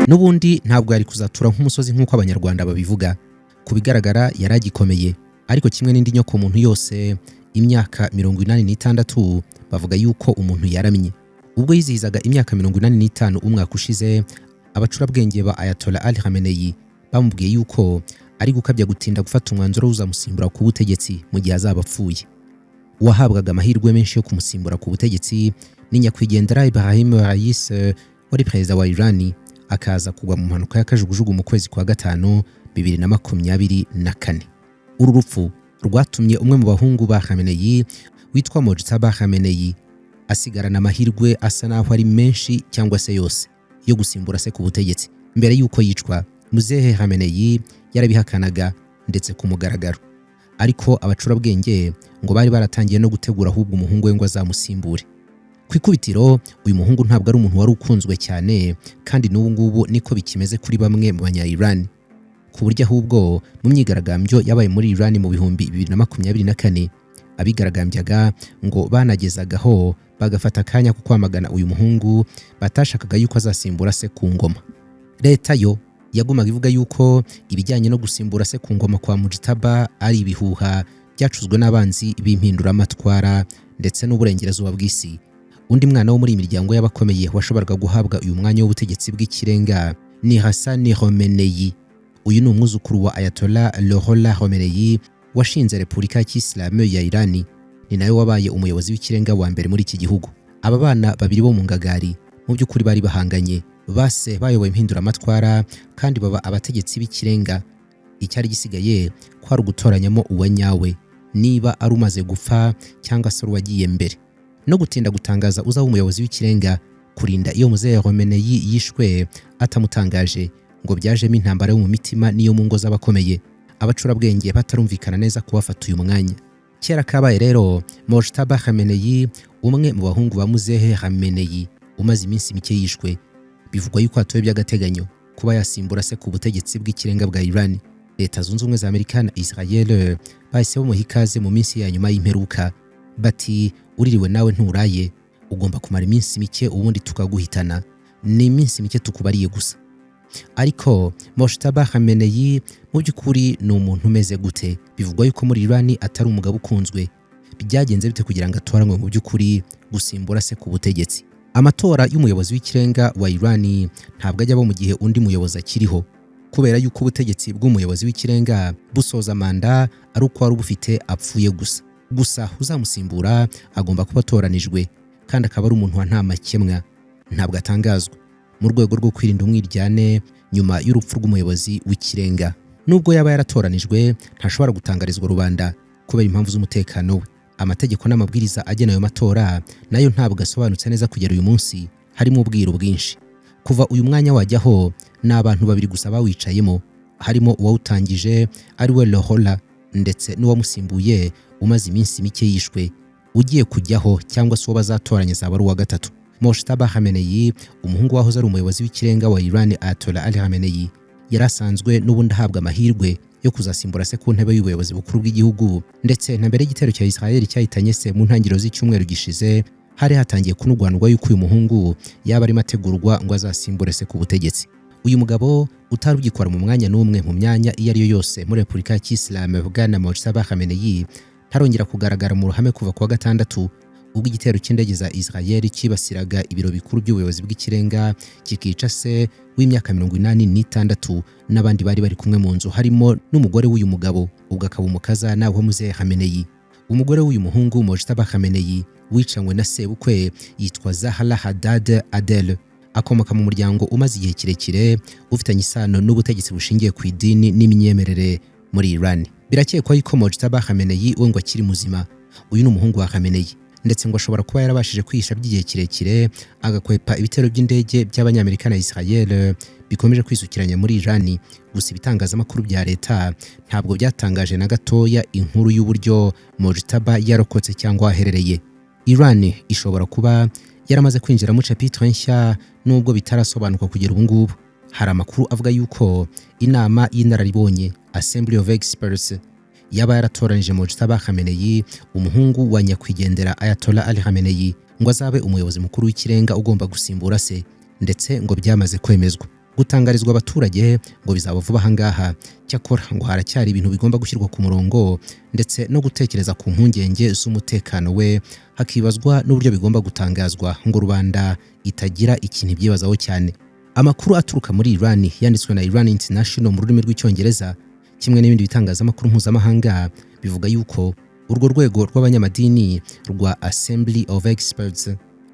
N'ubundi ntabwo yari kuzatura nk'umusozi nk'uko Abanyarwanda babivuga. Ku bigaragara yari agikomeye, ariko kimwe n'indi nyoko muntu yose, imyaka 86 bavuga yuko umuntu yaramye. Ubwo yizihizaga imyaka 85 umwaka ushize, abacurabwenge ba Ayatollah Ali Khamenei bamubwiye yuko ari gukabya gutinda gufata umwanzuro uzamusimbura ku butegetsi mu gihe azaba apfuye. Uwahabwaga amahirwe menshi yo kumusimbura ku butegetsi ni nyakwigendera Ibrahim Raisi, wari perezida wa Iran, akaza kugwa mu mpanuka y'akajugujugu mu kwezi kwa gatanu 2024. Uru rupfu rwatumye umwe mu bahungu ba Khamenei witwa Mojtaba Khamenei asigarana amahirwe asa naho ari menshi cyangwa se yose yo gusimbura se ku butegetsi. Mbere y'uko yicwa, Muzehe Khamenei yarabihakanaga ndetse ku mugaragaro, ariko abacurabwenge ngo bari baratangiye no gutegura ahubwo umuhungu we ngo azamusimbure. Ku ikubitiro, uyu muhungu ntabwo ari umuntu wari ukunzwe cyane, kandi n'ubu ngubu niko bikimeze kuri bamwe mu banya Iran, ku buryo ahubwo mu myigaragambyo yabaye muri Iran mu 2024, abigaragambyaga ngo banagezagaho bagafata akanya ko kwamagana uyu muhungu batashakaga yuko azasimbura se ku ngoma. Leta yo yagumaga ivuga yuko ibijyanye no gusimbura se ku ngoma kwa Mujtaba ari ibihuha byacuzwe n'abanzi b'impinduramatwara ndetse n'uburengerazuba bw'isi. Undi mwana wo muri iyi miryango y'abakomeye washoboraga guhabwa uyu mwanya w'ubutegetsi bw'ikirenga ni Hassan Khamenei. Uyu ni umwuzukuru wa Ayatollah Ruhollah Khamenei washinze Repubulika ya Kisilamu ya Iran, ni nawe wabaye umuyobozi w'ikirenga wa mbere muri iki gihugu. Aba bana babiri bo mu ngagari mu by'ukuri bari bahanganye, base bayoboye impinduramatwara kandi baba abategetsi b'ikirenga. Icyari gisigaye kwari ugutoranyamo uwa nyawe, niba ari umaze gupfa cyangwa se uwagiye mbere. No gutinda gutangaza uzaba umuyobozi w'ikirenga, kurinda iyo Muzehe Khamenei yishwe atamutangaje, ngo byajemo intambara yo mu mitima n'iyo mu ngo z'abakomeye, abacurabwenge batarumvikana neza kubafata uyu mwanya. Kera kabaye rero, Mojtaba Khamenei, umwe mu bahungu ba Muzehe Khamenei umaze iminsi mike yishwe, bivugwa yuko atowe by'agateganyo kuba yasimbura se ku butegetsi bw'ikirenga bwa Iran. Leta Zunze Ubumwe za Amerika na Israel bahise bamuha ikaze mu minsi ya nyuma y'imperuka, bati: "Uririwe nawe nturaye, ugomba kumara iminsi mike ubundi tukaguhitana, ni iminsi mike tukubariye gusa." Ariko Mojtaba Khamenei mu by'ukuri ni umuntu umeze gute? Bivugwa yuko muri Iran atari umugabo ukunzwe. Byagenze bite kugira ngo atoranywe mu by'ukuri gusimbura se ku butegetsi? Amatora y'umuyobozi w'ikirenga wa Iran ntabwo ajya aba mu gihe undi muyobozi akiriho, kubera yuko ubutegetsi bw'umuyobozi w'ikirenga busoza manda ari uko wari ubufite apfuye gusa. Gusa uzamusimbura agomba kuba atoranijwe kandi akaba ari umuntu wa nta makemwa, ntabwo atangazwa, mu rwego rwo kwirinda umwiryane nyuma y'urupfu rw'umuyobozi w'ikirenga. Nubwo yaba yaratoranijwe, ntashobora gutangarizwa rubanda kubera impamvu z'umutekano we. Amategeko n'amabwiriza agena ayo matora nayo ntabwo asobanutse neza kugera uyu munsi, harimo ubwiru bwinshi. Kuva uyu mwanya wajyaho, ni abantu babiri gusa bawicayemo, harimo uwawutangije ari we Ruhollah ndetse n'uwamusimbuye umaze iminsi mike yishwe. Ugiye kujyaho cyangwa se uwo bazatoranya azaba ari uwa gatatu. Mojtaba Khamenei, umuhungu wahoze ari umuyobozi w'ikirenga wa Iran Ayatollah Ali Khamenei, yari asanzwe n'ubundi ahabwa amahirwe yo kuzasimbura se ku ntebe y'ubuyobozi bukuru bw'igihugu. Ndetse na mbere y'igitero cya Israel cyahitanye se mu ntangiriro z'icyumweru gishize, hari hatangiye kunugwanurwa yuko uyu muhungu yaba arimo ategurwa ngo azasimbure se ku butegetsi. Uyu mugabo utari ugikora mu mwanya n'umwe mu myanya iyo ari yo yose muri Repubulika ya Kisilamu, bwana Mojtaba Khamenei, ntarongera kugaragara mu ruhame kuva kuwa gatandatu, ubwo igitero cy'indege za Israel cyibasiraga ibiro bikuru by'ubuyobozi bw'ikirenga, kikica se w'imyaka 86 n'abandi bari bari kumwe mu nzu, harimo n'umugore w'uyu mugabo, ubwo akaba umukazana wa Muzehe Khamenei. Umugore w'uyu muhungu Mojtaba Khamenei wicanywe na sebukwe yitwa Zahra Haddad Adel, akomoka mu muryango umaze igihe kirekire ufitanye isano n'ubutegetsi bushingiye ku idini n'imyemerere muri Iran. Birakekwa yuko Mojtaba Khamenei we ngo akiri muzima. Uyu ni umuhungu wa Khamenei, ndetse ngo ashobora kuba yarabashije kwihisha by'igihe kirekire, agakwepa ibitero by'indege by'Abanyamerika na Israel bikomeje kwisukiranya muri Iran. Gusa ibitangazamakuru bya leta ntabwo byatangaje na gatoya inkuru y'uburyo Mojtaba yarokotse cyangwa aherereye. Iran ishobora kuba yaramaze kwinjira mu chapitre nshya, nubwo bitarasobanuka kugera ubu ngubu. Hari amakuru avuga yuko inama y'inararibonye, Assembly of Experts, yaba yaratoranije Mojtaba Khamenei, umuhungu wa nyakwigendera Ayatollah Ali Khamenei, ngo azabe umuyobozi mukuru w'ikirenga ugomba gusimbura se, ndetse ngo byamaze kwemezwa. Gutangarizwa abaturage ngo bizaba vuba ahangaha. Cyakora ngo haracyari ibintu bigomba gushyirwa ku murongo, ndetse no gutekereza ku mpungenge z'umutekano we, hakibazwa n'uburyo bigomba gutangazwa ngo rubanda itagira ikintu ibyibazaho cyane. Amakuru aturuka muri Iran yanditswe na Iran International mu rurimi rw'Icyongereza, kimwe n'ibindi bitangazamakuru mpuzamahanga, bivuga yuko urwo rwego rw'abanyamadini rwa Assembly of Experts,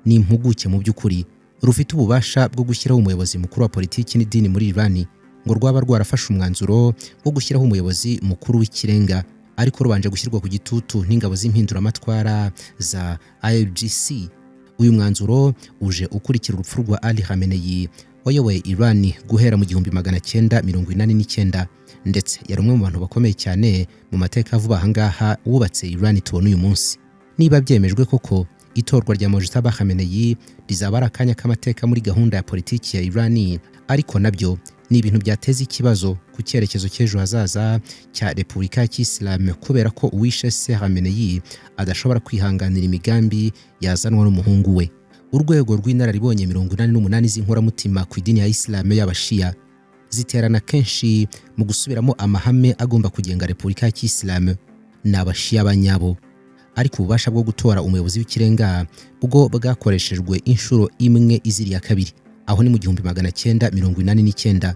ni impuguke mu by'ukuri, rufite ububasha bwo gushyiraho umuyobozi mukuru wa politiki n'idini muri Iran, ngo rwaba rwarafashe umwanzuro wo gushyiraho umuyobozi mukuru w'ikirenga, ariko rubanje gushyirwa ku gitutu n'ingabo z'impinduramatwara za IRGC. Uyu mwanzuro uje ukurikira urupfu rwa Ali Khamenei wayoboye Iran guhera mu 1989, ndetse yari umwe mu bantu bakomeye cyane mu mateka vuba ahangaha wubatse Iran tubona uyu munsi. Niba byemejwe koko, itorwa rya Mojtaba Khamenei rizaba ari akanya k'amateka muri gahunda ya politiki ya Iran, ariko nabyo ni ibintu byateza ikibazo ku cyerekezo cy'ejo hazaza cya Repubulika ya Kisilamu, kubera ko uwishe se Khamenei adashobora kwihanganira imigambi yazanwa n'umuhungu we. Urwego rw'inararibonye 88 z'inkoramutima ku idini ya Isilamu y'Abashiya ziterana kenshi mu gusubiramo amahame agomba kugenga Repubulika ya Kisilamu. Ni Abashiya banyabo, ariko ububasha bwo gutora umuyobozi w'ikirenga bwo bwakoreshejwe inshuro imwe iziri ya kabiri, aho ni mu 1989,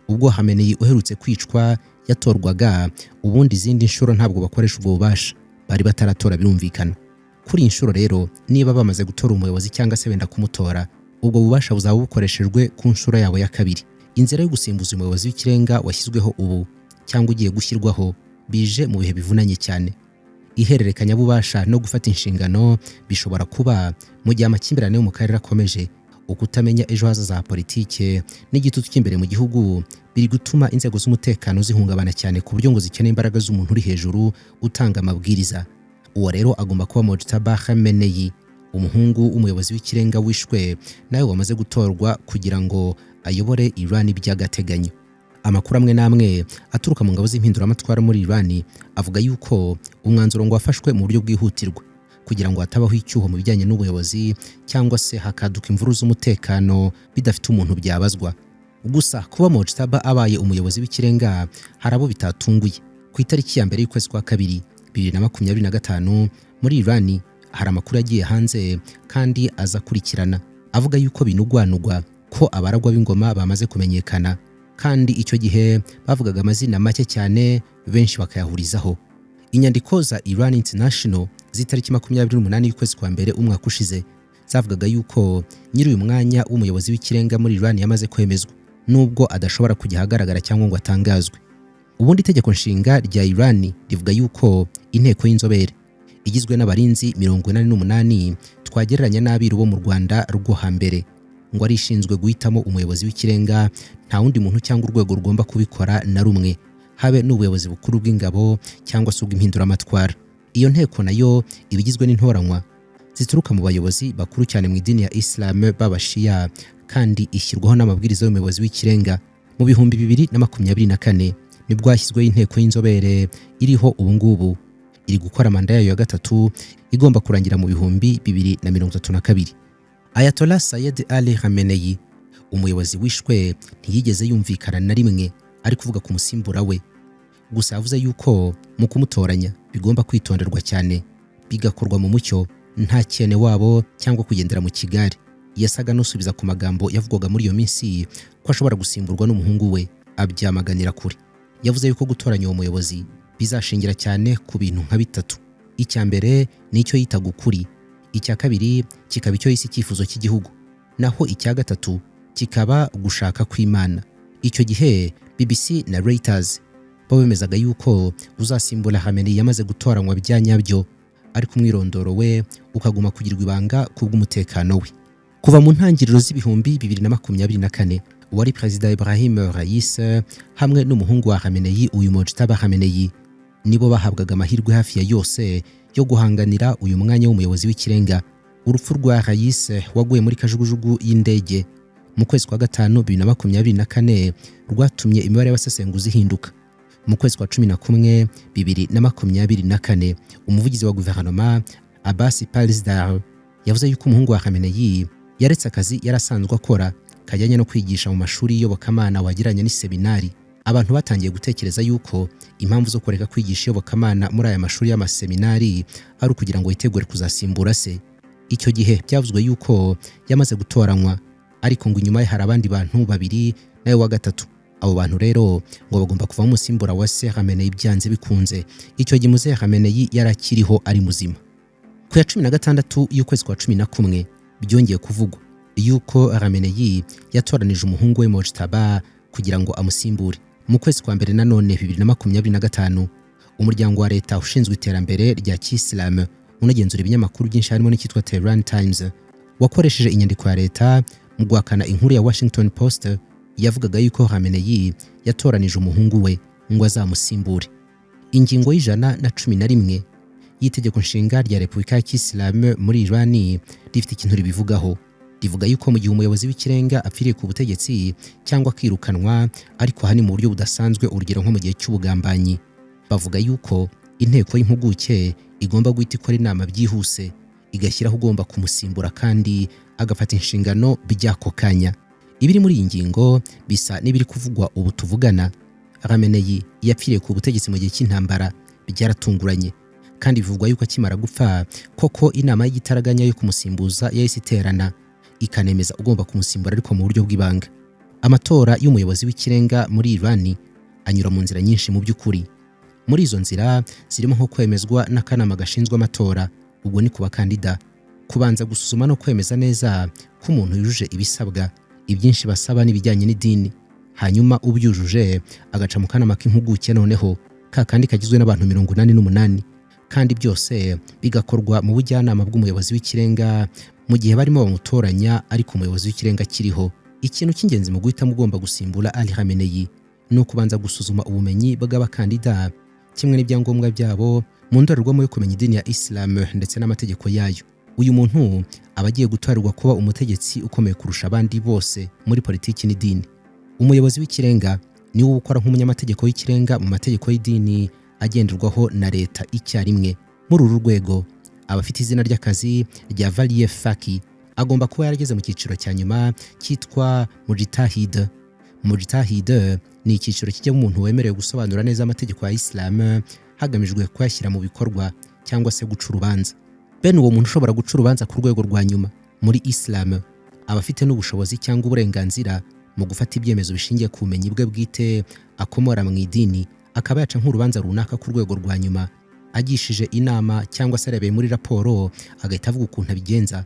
ubwo Khamenei uherutse kwicwa yatorwaga. Ubundi izindi nshuro ntabwo bakoresha ubwo bubasha, bari bataratora birumvikana. Kuri iyi nshuro rero, niba bamaze gutora umuyobozi cyangwa se benda kumutora, ubwo bubasha buzaba bukoreshejwe ku nshuro yabo ya kabiri. Inzira yo gusimbuza umuyobozi w'ikirenga washyizweho ubu cyangwa ugiye gushyirwaho bije mu bihe bivunanye cyane. Ihererekanyabubasha no gufata inshingano bishobora kuba mu gihe amakimbirane yo mu karere akomeje. Ukutamenya ejo hazaza ha politike n'igitutu cy'imbere mu gihugu biri gutuma inzego z'umutekano zihungabana cyane, ku buryo ngo zikeneye imbaraga z'umuntu uri hejuru utanga amabwiriza. Uwo rero agomba kuba Mojtaba Khamenei, umuhungu w'umuyobozi w'ikirenga wishwe, nawe wamaze gutorwa kugira ngo ayobore Iran by'agateganyo. Amakuru amwe n'amwe aturuka mu ngabo z'impinduramatwara muri Iran avuga yuko umwanzuro ngo wafashwe mu buryo bwihutirwa kugira ngo hatabaho icyuho mu bijyanye n'ubuyobozi, cyangwa se hakaduka imvuru z'umutekano bidafite umuntu byabazwa. Gusa kuba Mojtaba abaye umuyobozi w'ikirenga hari abo bitatunguye. Ku itariki ya 1 y'ukwezi kwa kabiri 2025, muri Iran hari amakuru yagiye hanze kandi aza akurikirana avuga yuko binugwanugwa ko abaragwa b'ingoma bamaze kumenyekana, kandi icyo gihe bavugaga amazina make cyane benshi bakayahurizaho. Inyandiko za Iran International z'itariki 28 y'ukwezi kwa mbere umwaka ushize zavugaga yuko nyiri uyu mwanya w'umuyobozi w'ikirenga muri Iran yamaze kwemezwa, nubwo adashobora kujya ahagaragara cyangwa ngo atangazwe. Ubundi itegeko nshinga rya Iran rivuga yuko inteko y'inzobere igizwe n'abarinzi 88, twagereranya n'abiru bo mu Rwanda rwo hambere, ngo ari ishinzwe guhitamo umuyobozi w'ikirenga. Nta wundi muntu cyangwa urwego rugomba kubikora na rumwe, habe n'ubuyobozi bukuru bw'ingabo cyangwa se ubw'impinduramatwara. Iyo nteko nayo iba igizwe n'intoranywa zituruka mu bayobozi bakuru cyane mu idini ya Islam b'Abashiya, kandi ishyirwaho n'amabwiriza y'umuyobozi w'ikirenga. Mu 2024 nibwo hashyizweho inteko y'inzobere iriho ubu ngubu, iri gukora manda yayo ya gatatu igomba kurangira mu 2032. Ayatollah Sayyid Ali Khamenei, umuyobozi wishwe, ntiyigeze yumvikana na rimwe ari kuvuga ku musimbura we. Gusa yavuze yuko mu kumutoranya bigomba kwitonderwa cyane, bigakorwa mu mucyo, nta cyene wabo cyangwa kugendera mu kigare. Yasaga n'usubiza ku magambo yavugwaga muri iyo minsi ko ashobora gusimburwa n'umuhungu we, abyamaganira kure. Yavuze yuko gutoranya uwo muyobozi bizashingira cyane ku bintu nka bitatu. Icya mbere ni icyo yitaga ukuri, icya kabiri kikaba icyo yise icyifuzo cy'igihugu, naho icya gatatu kikaba gushaka kw'Imana. Icyo gihe BBC na Reuters bo bemezaga yuko uzasimbura Khamenei yamaze gutoranywa bya nyabyo, ariko umwirondoro we ukaguma kugirwa ibanga kubw'umutekano we. Kuva mu ntangiriro z'ibihumbi 2024, uwari Perezida Ibrahim Rais hamwe n'umuhungu wa Khamenei, uyu Mojtaba Khamenei, nibo bahabwaga amahirwe hafi ya yose yo guhanganira uyu mwanya w'umuyobozi w'ikirenga. Urupfu rwa Rais waguye muri kajugujugu y'indege mu kwezi kwa gatanu 2024 rwatumye imibare y'abasesenguzi ihinduka. Mu kwezi kwa 11 2024, umuvugizi wa guverinoma Abbas Palizdar yavuze yuko umuhungu wa Khamenei yaretse akazi yari asanzwe akora. Kajyanye no kwigisha mu mashuri y'iyobokamana wagereranya n'iseminari. Abantu batangiye gutekereza yuko impamvu zo kureka kwigisha iyobokamana muri aya mashuri y'amaseminari ari ukugira ngo yitegure kuzasimbura se. Icyo gihe byavuzwe yuko yamaze gutoranywa, ariko ngo inyuma ye hari abandi bantu babiri nawe wa gatatu. Abo bantu rero ngo bagomba kuvamo umusimbura wa se Khamenei byanze bikunze. Icyo gihe muzehe Khamenei yari akiriho, ari muzima. Ku ya 16 y'ukwezi kwa 11 byongeye kuvugwa yuko Khamenei yatoranije umuhungu we Mojtaba kugira ngo amusimbure. Mu kwezi kwa mbere nanone 2025, umuryango wa leta ushinzwe iterambere rya Kisilamu, unagenzura ibinyamakuru byinshi harimo n'icyitwa Tehran Times, wakoresheje inyandiko ya leta mu guhakana inkuru ya Washington Post yavugaga yuko Khamenei yatoranije umuhungu we ngo azamusimbure. Ingingo y'111 y'itegeko nshinga rya Repubulika ya Kisilamu muri Irani rifite ikintu ribivugaho. Rivuga yuko mu gihe umuyobozi w'ikirenga apfiriye ku butegetsi cyangwa akirukanwa, ariko ahanini mu buryo budasanzwe, urugero nko mu gihe cy'ubugambanyi, bavuga yuko inteko y'impuguke igomba guhita ikora inama byihuse, igashyiraho ugomba kumusimbura kandi agafata inshingano by'ako kanya. Ibiri muri iyi ngingo bisa n'ibiri kuvugwa ubu tuvugana. Khamenei yapfiriye ku butegetsi mu gihe cy'intambara, byaratunguranye, kandi bivugwa yuko akimara gupfa koko inama y'igitaraganya yo kumusimbuza yahise iterana, ikanemeza ugomba kumusimbura, ariko mu buryo bw'ibanga. Amatora y'umuyobozi w'ikirenga muri Irani anyura mu nzira nyinshi mu by'ukuri. Muri izo nzira zirimo nko kwemezwa n'akanama gashinzwe amatora, ubwo ni ku bakandida, kubanza gusuzuma no kwemeza neza ko umuntu yujuje ibisabwa, ibyinshi basaba n'ibijyanye n'idini, hanyuma ubyujuje agaca mu kanama k'impuguke, noneho ka kandi kagizwe n'abantu 88, kandi byose bigakorwa mu bujyanama bw'umuyobozi w'ikirenga mu gihe barimo bamutoranya, ariko umuyobozi w'ikirenga akiriho. Ikintu cy'ingenzi mu guhitamo ugomba gusimbura Ali Khamenei ni ukubanza gusuzuma ubumenyi bw'abakandida kimwe n'ibyangombwa byabo mu ndorerwamo yo kumenya idini ya Islam ndetse n'amategeko yayo. Uyu muntu aba agiye gutorerwa kuba umutegetsi ukomeye kurusha abandi bose muri politiki n'idini. Umuyobozi w'ikirenga niwe ukora nk'umunyamategeko w'ikirenga mu mategeko y'idini agenderwaho na leta icyarimwe. Muri uru rwego aba afite izina ry'akazi rya Valiye Faki. Agomba kuba yarageze mu cyiciro cya nyuma cyitwa Mujtahid. Mujtahid ni icyiciro kijyamo umuntu wemerewe gusobanura neza amategeko ya Islam hagamijwe kuyashyira mu bikorwa cyangwa se guca urubanza. Bene uwo muntu ushobora guca urubanza ku rwego rwa nyuma muri Islam aba afite n'ubushobozi cyangwa uburenganzira mu gufata ibyemezo bishingiye ku bumenyi bwe bwite akomora mu idini, akaba yaca nk'urubanza runaka ku rwego rwa nyuma agishije inama cyangwa se arebeye muri raporo, agahita avuga ukuntu abigenza.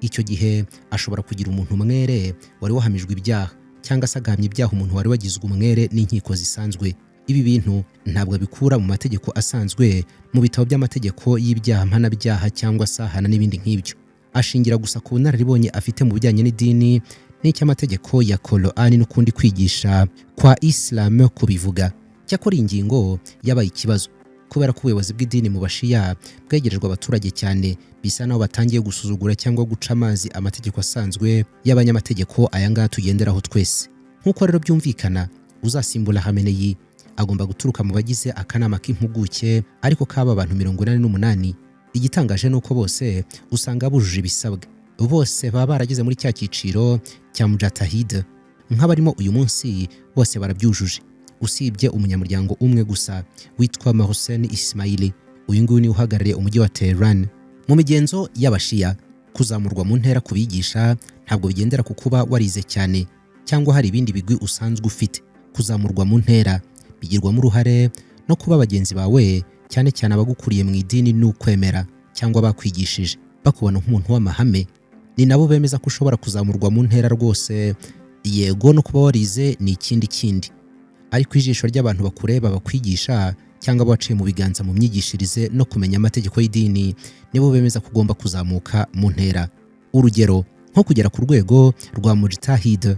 Icyo gihe ashobora kugira umuntu umwere wari wahamijwe ibyaha, cyangwa se agahamya ibyaha umuntu wari wagizwe umwere n'inkiko zisanzwe. Ibi bintu ntabwo abikura mu mategeko asanzwe, mu bitabo by'amategeko y'ibyaha mpanabyaha cyangwa se ahana n'ibindi nk'ibyo. Ashingira gusa ku bunararibonye afite mu bijyanye n'idini n'icy'amategeko ya Korani n'ukundi kwigisha kwa Islam kubivuga. Cyakora iyi ngingo yabaye ikibazo kubera ko ubuyobozi bw'idini mu Bashiya bwegerejwe abaturage cyane, bisa naho batangiye gusuzugura cyangwa guca amazi amategeko asanzwe y'abanyamategeko aya ngaya tugenderaho twese. Nk'uko rero byumvikana, uzasimbura Khamenei agomba guturuka mu bagize akanama k'impuguke, ariko kaba abantu 88. Igitangaje ni uko bose usanga bujuje ibisabwa, bose baba barageze muri cya cyiciro cya Mujtahid. Nk'abarimo uyu munsi bose barabyujuje, usibye umunyamuryango umwe gusa witwa Mohsen Ismaili. Uyu nguyu niwe uhagarariye umujyi wa Tehran. Mu migenzo y'Abashiya, kuzamurwa mu ntera ku bigisha ntabwo bigendera ku kuba warize cyane cyangwa hari ibindi bigwi usanzwe ufite. Kuzamurwa mu ntera bigirwamo uruhare no kuba bagenzi bawe, cyane cyane abagukuriye mu idini n'ukwemera cyangwa bakwigishije, bakubona nk'umuntu w'amahame. Ni nabo bemeza ko ushobora kuzamurwa mu ntera rwose. Yego, no kuba warize ni ikindi kindi, ariko ijisho ry'abantu bakureba, bakwigisha cyangwa baciye mu biganza mu myigishirize no kumenya amategeko y'idini, nibo bemeza ko ugomba kuzamuka mu ntera. Urugero nko kugera ku rwego rwa Mujtahid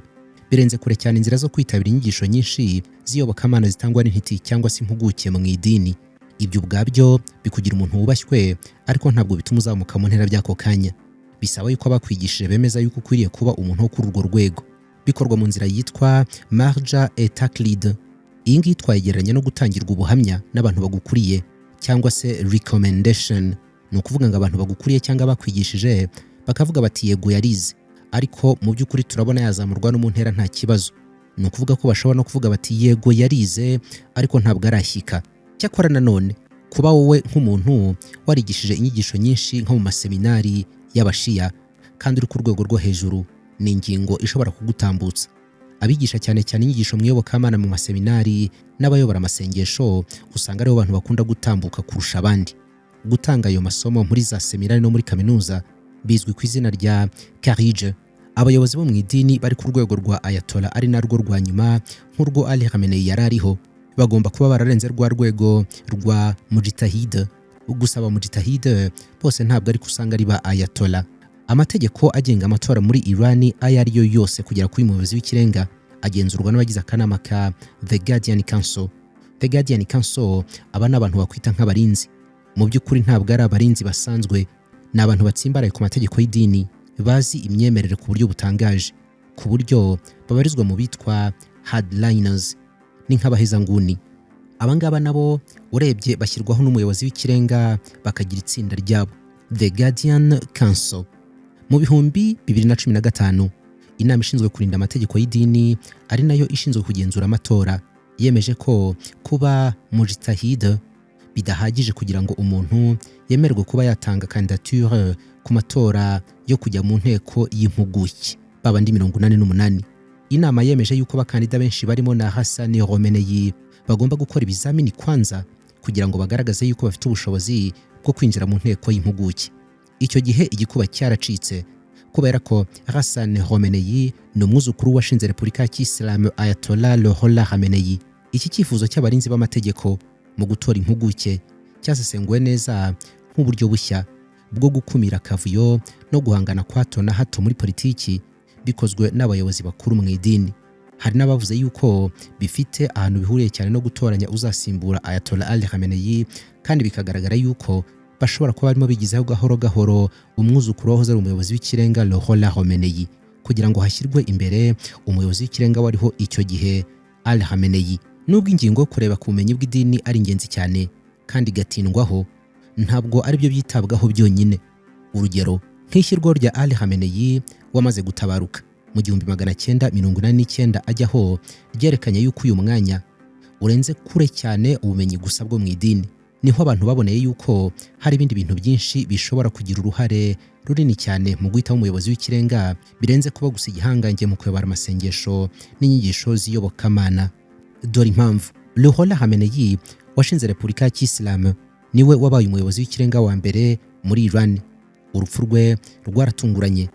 birenze kure cyane inzira zo kwitabira inyigisho nyinshi z'iyobokamana zitangwa n'intiti cyangwa se impuguke mu idini. Ibyo ubwabyo bikugira umuntu wubashywe, ariko ntabwo bituma uzamuka mu ntera by'ako kanya. Bisaba yuko abakwigishije bemeza yuko ukwiriye kuba umuntu wo kuri urwo rwego. Bikorwa mu nzira yitwa Marja e Taklid. Iyi ngiyi twayigereranya no gutangirwa ubuhamya n'abantu bagukuriye cyangwa se recommendation. Ni ukuvuga ngo abantu bagukuriye cyangwa bakwigishije bakavuga bati: "Yego, yarize, Ariko mu by'ukuri turabona yazamurwa no mu ntera nta kibazo. Ni ukuvuga ko bashobora no kuvuga bati: "Yego, yarize, ariko ntabwo arashyika." Cyakora nanone kuba wowe nk'umuntu warigishije inyigisho nyinshi nko mu maseminari y'Abashiya kandi uri ku rwego rwo hejuru, ni ingingo ishobora kugutambutsa. Abigisha cyane cyane inyigisho mu iyobokamana mu maseminari n'abayobora amasengesho usanga aribo bantu bakunda gutambuka kurusha abandi. Gutanga ayo masomo muri za seminari no muri kaminuza bizwi ku izina rya karije. Abayobozi bo mu idini bari ku rwego rwa ayatola, ari narwo rwa nyuma nk'urwo Ali Khamenei yari ariho, bagomba kuba bararenze rwa rwego rwa mujtahid. Gusa aba mujtahid bose ntabwo ariko usanga ari ba ayatola. Amategeko agenga amatora muri Iran ayo ari yo yose kugera kuri muyobozi w'ikirenga agenzurwa n'abagize akanama ka The Guardian Council. The Guardian Council, aba ni abantu bakwita nk'abarinzi. Mu by'ukuri ntabwo ari abarinzi basanzwe, ni abantu batsimbaraye ku mategeko y'idini, bazi imyemerere ku buryo butangaje, ku buryo babarizwa mu bitwa hardliners, ni nk'abahezanguni. Abangaba nabo urebye bashyirwaho n'umuyobozi w'ikirenga, bakagira itsinda ryabo, The Guardian Council. Mu 2015, inama ishinzwe kurinda amategeko y'idini, ari nayo ishinzwe kugenzura amatora, yemeje ko kuba mujtahid bidahagije kugira ngo umuntu yemererwe kuba yatanga candidature ku matora yo kujya mu nteko y'impuguke, babandi 88. Inama yemeje yuko abakandida benshi barimo na Hassan Khamenei bagomba gukora ibizamini kwanza kugira ngo bagaragaze yuko bafite ubushobozi bwo kwinjira mu nteko y'impuguke. Icyo gihe igikuba cyaracitse, kubera ko Hassan Khamenei ni umwuzukuru washinze Repubulika ya Kisilamu, Ayatollah Ruhollah Khamenei. Iki cyifuzo cy'abarinzi b'amategeko mu gutora impuguke cyasesenguwe neza nk'uburyo bushya bwo gukumira akavuyo no guhangana kwa hato na hato muri politiki bikozwe n'abayobozi bakuru mu idini. Hari n'abavuze yuko bifite ahantu bihuriye cyane no gutoranya uzasimbura Ayatollah Ali Khamenei, kandi bikagaragara yuko bashobora kuba barimo bigizeho gahoro gahoro umwuzukuru wahoze ari umuyobozi w'ikirenga Ruhollah Khamenei, kugira ngo hashyirwe imbere umuyobozi w'ikirenga wariho icyo gihe, Ali Khamenei. Nubwo ingingo yo kureba ku bumenyi bw'idini ari ingenzi cyane kandi igatindwaho, ntabwo ari byo byitabwaho byonyine. Urugero nk'ishyirwaho rya Ali Khamenei wamaze gutabaruka mu 1989 ajyaho, ryerekanye yuko uyu mwanya urenze kure cyane ubumenyi gusa bwo mu idini. Niho abantu baboneye yuko hari ibindi bintu byinshi bishobora kugira uruhare runini cyane mu guhitamo umuyobozi w'ikirenga, birenze kuba gusa igihangange mu kuyobora amasengesho n'inyigisho z'iyobokamana. Dore impamvu: Ruhollah Khamenei washinze Repubulika ya Kisilamu niwe wabaye umuyobozi w'ikirenga wa mbere muri Iran. Urupfu rwe rwaratunguranye.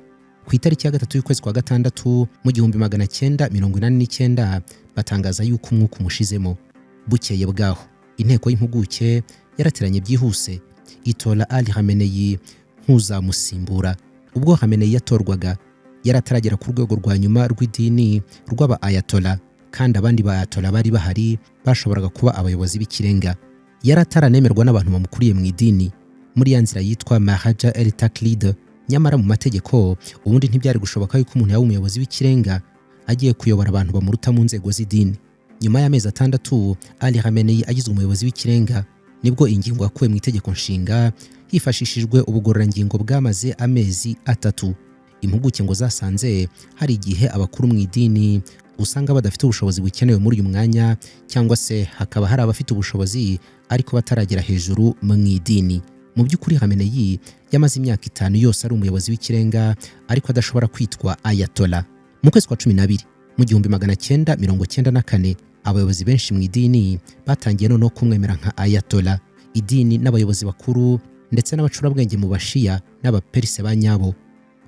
Ku itariki ya 3 y'ukwezi kwa gatandatu mu 1989 batangaza yuko umwuka umushizemo. Bukeye bwaho inteko y'impuguke yarateranye byihuse, itora Ali Khamenei nk'uzamusimbura. Ubwo Khamenei yatorwaga yari ataragera ku rwego rwa nyuma rw'idini rw'aba ayatola, kandi abandi ba ayatola bari bahari bashoboraga kuba abayobozi b'ikirenga. Yari ataranemerwa n'abantu bamukuriye mu idini muri ya nzira yitwa Marja el Taklid. Nyamara mu mategeko ubundi ntibyari gushoboka yuko umuntu yaba umuyobozi w'ikirenga agiye kuyobora abantu bamuruta mu nzego z'idini. Nyuma y'amezi 6 Ali Khamenei agizwe umuyobozi w'ikirenga, nibwo ingingo yakuwe mu itegeko nshinga hifashishijwe ubugororangingo bwamaze amezi 3. Impuguke ngo zasanze hari igihe abakuru mu idini usanga badafite ubushobozi bukenewe muri uyu mwanya, cyangwa se hakaba hari abafite ubushobozi ariko bataragera hejuru mu idini. Mu by'ukuri Khamenei yamaze imyaka 5 yose ari umuyobozi w'ikirenga, ariko adashobora kwitwa ayatola. Mu kwezi kwa 12 mu 1994, abayobozi benshi mu idini batangiye noneho kumwemera nka ayatola. Idini n'abayobozi bakuru ndetse n'abacurabwenge mu Bashiya n'Abaperise ba nyabo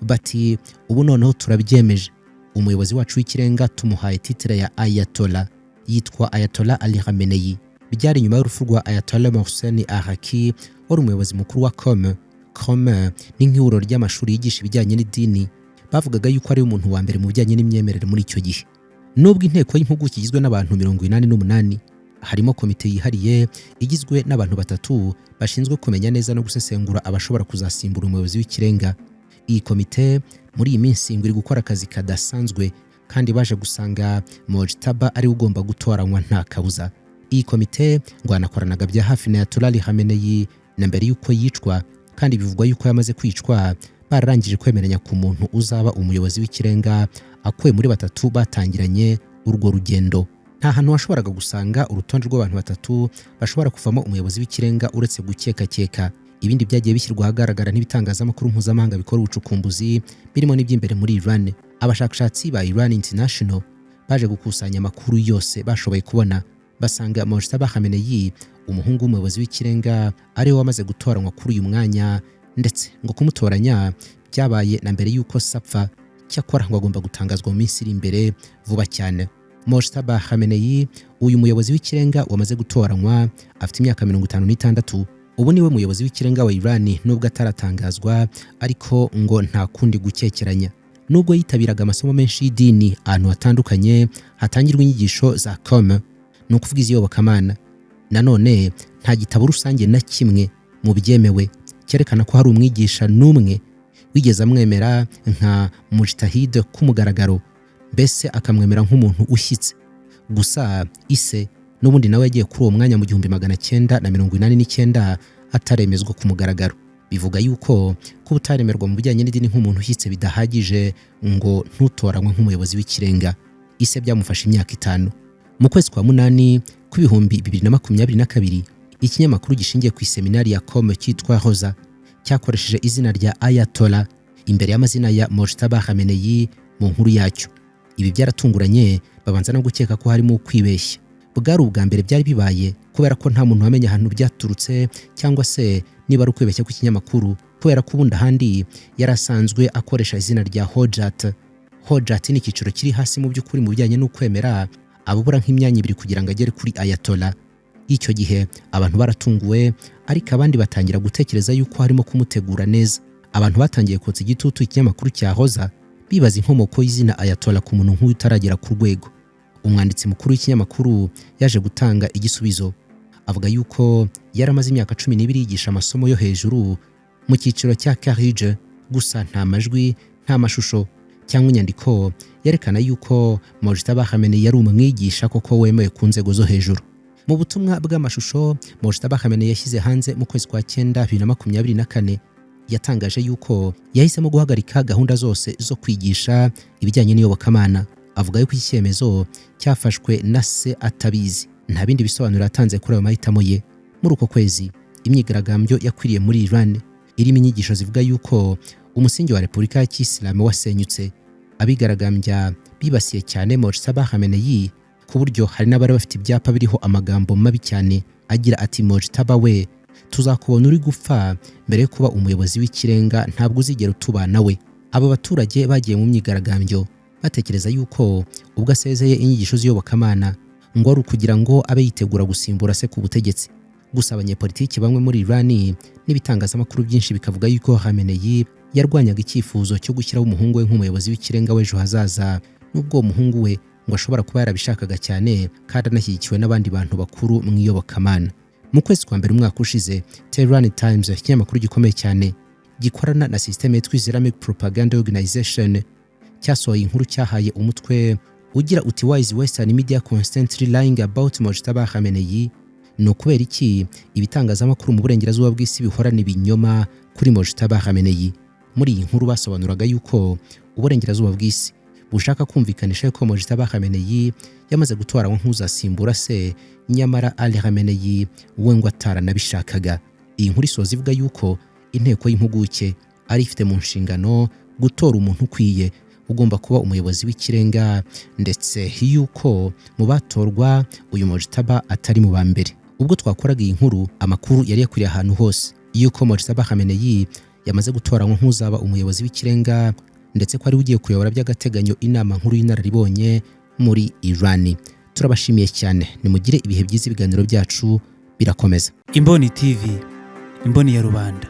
bati: "Ubu noneho turabyemeje, umuyobozi wacu w'ikirenga tumuhaye titre ya ayatola, yitwa Ayatola Ali Khamenei." Byari nyuma y'urupfu rwa Ayatola Mohsen Araki wari umuyobozi mukuru wa Qom. Qom ni nk'ihuriro ry'amashuri yigisha ibijyanye n'idini. Bavugaga yuko ari umuntu wa mbere mu bijyanye n'imyemerere muri icyo gihe. Nubwo inteko y'impuguke igizwe n'abantu 88, harimo komite yihariye igizwe n'abantu batatu bashinzwe kumenya neza no gusesengura abashobora kuzasimbura umuyobozi w'ikirenga. Iyi komite muri iyi minsi ngo iri gukora akazi kadasanzwe, kandi baje gusanga Mojtaba ari we ugomba gutoranywa nta kabuza. Iyi komite ngo yanakoranaga bya hafi na Ayatollah Ali Khamenei na mbere y'uko yicwa, kandi bivugwa yuko yamaze kwicwa Bararangije kwemeranya ku muntu uzaba umuyobozi w'ikirenga akuwe muri batatu batangiranye urwo rugendo. Nta hantu washoboraga gusanga urutonde rw'abantu batatu bashobora kuvamo umuyobozi w'ikirenga uretse gukekakeka. Ibindi byagiye bishyirwa ahagaragara n'ibitangazamakuru mpuzamahanga bikora ubucukumbuzi, birimo n'iby'imbere muri Iran. Abashakashatsi ba Iran International baje gukusanya amakuru yose bashoboye kubona, basanga Mojtaba Khamenei, umuhungu w'umuyobozi w'ikirenga, ariwe wamaze gutoranywa kuri uyu mwanya, ndetse ngo kumutoranya byabaye na mbere y'uko sapfa. Cyakora ngo agomba gutangazwa mu minsi iri imbere vuba cyane. Mojtaba Khamenei, uyu muyobozi w'ikirenga wamaze gutoranywa, afite imyaka 56. Ubu niwe muyobozi w'ikirenga wa Iran, nubwo ataratangazwa, ariko ngo nta kundi gukekeranya. Nubwo yitabiraga amasomo menshi y'idini ahantu hatandukanye hatangirwa inyigisho za Qom, ni ukuvuga iz'iyobokamana, nanone nta gitabo rusange na kimwe mu byemewe cyerekana ko hari umwigisha n'umwe wigeze amwemera nka mujtahid ku mugaragaro, mbese akamwemera nk'umuntu ushyitse. Gusa ise n'ubundi nawe yagiye kuri uwo mwanya mu 1989 ataremezwa ku mugaragaro. Bivuga yuko kuba utaremerwa mu bijyanye n'idini nk'umuntu ushyitse bidahagije ngo ntutoranywe nk'umuyobozi w'ikirenga. Ise byamufashe imyaka 5. Mu kwezi kwa munani kw'2022, ikinyamakuru gishingiye ku iseminari ya Qom cyitwa Roza cyakoresheje izina rya Ayatollah imbere y'amazina ya Mojtaba Khamenei mu nkuru yacyo. Ibi byaratunguranye, babanza no gukeka ko harimo kwibeshya. Bwari ubwa mbere byari bibaye, kubera ko nta muntu wamenya ahantu byaturutse cyangwa se niba ari ukwibeshya kw'ikinyamakuru, kubera ko ubundi ahandi yari asanzwe akoresha izina rya Hojat. Hojat ni icyiciro kiri hasi mu by'ukuri mu bijyanye n'ukwemera, ababura nk'imyanya ibiri kugira ngo agere kuri Ayatollah. Icyo gihe abantu baratunguwe, ariko abandi batangira gutekereza yuko harimo kumutegura neza. Abantu batangiye kotsa igitutu ikinyamakuru cya Hoza, bibaza inkomoko y'izina Ayatollah ku muntu nk'uyu utaragera ku rwego. Umwanditsi mukuru w'ikinyamakuru yaje gutanga igisubizo, avuga yuko yari amaze imyaka 12 yigisha amasomo yo hejuru mu cyiciro cya Karije. Gusa nta majwi, nta mashusho cyangwa inyandiko yerekana yuko Mojtaba Khamenei yari umwigisha koko wemewe ku nzego zo hejuru. Mu butumwa bw'amashusho Mojtaba Khamenei yashyize hanze mu kwezi kwa cyenda 2024, yatangaje yuko yahisemo guhagarika gahunda zose zo kwigisha ibijyanye n'iyobokamana. Avuga yuko iki cyemezo cyafashwe na se atabizi. Nta bindi bisobanuro yatanze kuri ayo mahitamo ye. Muri uko kwezi, imyigaragambyo yakwiriye muri Iran, irimo inyigisho zivuga yuko umusingi wa Repubulika ya Kisilamu wasenyutse. Abigaragambya bibasiye cyane Mojtaba Khamenei, ku buryo hari n'abari bafite ibyapa biriho amagambo mabi cyane agira ati: "Mojtaba we, tuzakubona uri gupfa mbere yo kuba umuyobozi w'ikirenga, ntabwo uzigera utubana we." Aba baturage bagiye mu myigaragambyo batekereza yuko ubwo asezeye inyigisho z'iyobokamana ngo ari ukugira ngo abe yitegura gusimbura se ku butegetsi. Gusa abanyepolitiki bamwe muri Iran n'ibitangazamakuru byinshi bikavuga yuko Khamenei yarwanyaga icyifuzo cyo gushyiraho umuhungu we nk'umuyobozi w'ikirenga w'ejo hazaza, nubwo uwo muhungu we ngo ashobora kuba yarabishakaga cyane kandi anashyigikiwe n'abandi bantu bakuru mu iyobokamana. Mu kwezi kwa mbere umwaka ushize, Tehran Times, ikinyamakuru gikomeye cyane gikorana na système yitwa Islamic Propaganda Organization, cyasohoye inkuru cyahaye umutwe ugira uti: "Why is Western media constantly lying about Mojtaba Khamenei?" Ni ukubera iki ibitangazamakuru mu burengerazuba bw'isi bihorana ibinyoma kuri Mojtaba Khamenei? Muri iyi nkuru basobanuraga yuko uburengerazuba bw'isi bushaka kumvikanisha ko Mojtaba Khamenei yamaze gutoranywa nk'uzasimbura se, nyamara Ali Khamenei we ngo ataranabishakaga. Iyi nkuru isoza ivuga yuko inteko y'impuguke ari ifite mu nshingano gutora umuntu ukwiye ugomba kuba umuyobozi w'ikirenga, ndetse yuko mu batorwa uyu Mojtaba atari mu ba mbere. Ubwo twakoraga iyi nkuru, amakuru yari yakwiriye ahantu hose yuko Mojtaba Khamenei yamaze gutoranywa nk'uzaba umuyobozi w'ikirenga, ndetse ko ari ugiye kuyobora by'agateganyo inama nkuru y'inararibonye muri Iran. Turabashimiye cyane, nimugire ibihe byiza, ibiganiro byacu birakomeza. Imboni TV, imboni ya rubanda.